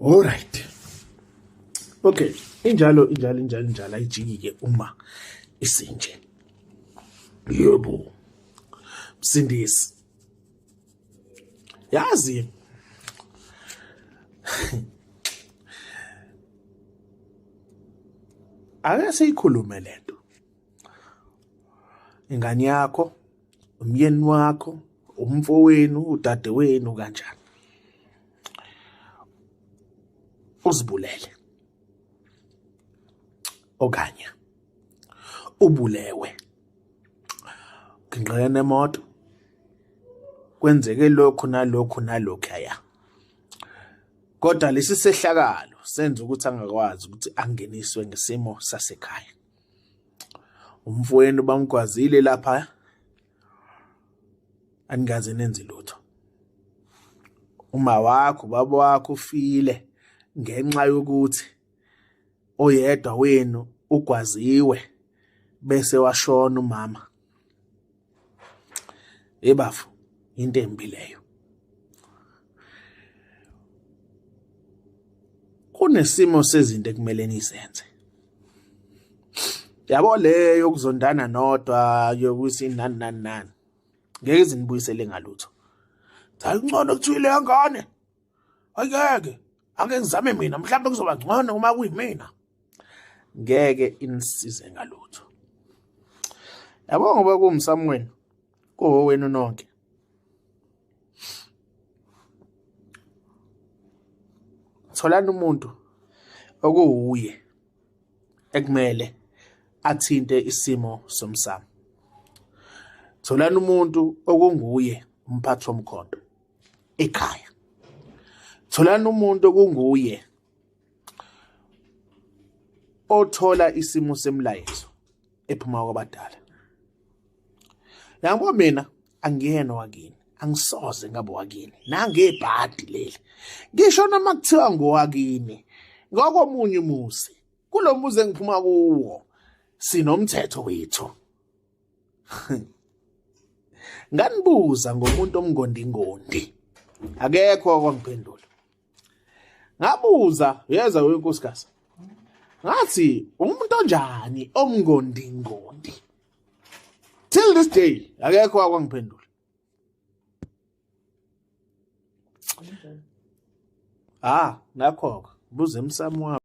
Alright. Okay, injalo injalo injalo injalo ayijiki ke uma isinje. Yebo. Msindisi. Yazi ake siyikhulume lento. Ingane yakho, umyeni wakho, umfowenu, udadewenu kanjani. Uzibulele. Okanye ubulewe. Nginqene nemoto. Kwenzeke lokhu nalokhu nalokhu aya. Kodwa lesi sehlakalo senza ukuthi angakwazi ukuthi angeniswe ngesimo sasekhaya. Umfowenu bamgwazile lapha anikaze nenze lutho. Uma wakho ubaba wakho ufile ngenxa yokuthi oyedwa wenu ugwaziwe bese washona umama. Ebafo into embi leyo. Kunesimo sezinto ekumele nizenze. Yabo le yokuzondana nodwa yokuthi nani nani nani. Ngeke izinibuyisele ngalutho. Cha ngcono kuthiwa le ngane. Ayeke ake ngizame mina mhlawumbe kuzoba ngcono uma kuyimina. Ngeke inisize ngalutho. Yabo ngoba kuwumsamo wenu kuwowenu nonke. Tholani umuntu okuwuye ekumele athinte isimo somsamo. Tholani umuntu okunguye umphathi womkhonto ekhaya. Tholani umuntu okunguye othola isimo semlayezo ephuma kwabadala. Yabo mina angiyena wakini, angisoze ngabe wakini. Nangebhadi leli. Ngisho noma kuthiwa ngowakini, ngokomunye umuzi, kulo muzi engiphuma kuwo sinomthetho wethu. Nganibuza ngomuntu omngondingondi. Akekho okwangiphendula. Ngabuza, yeza wenkosikazi. Ngathi umuntu onjani omngondingondi? Till this day akekho okwangiphendula. Ah, ngakho-ke buza emsamo wami.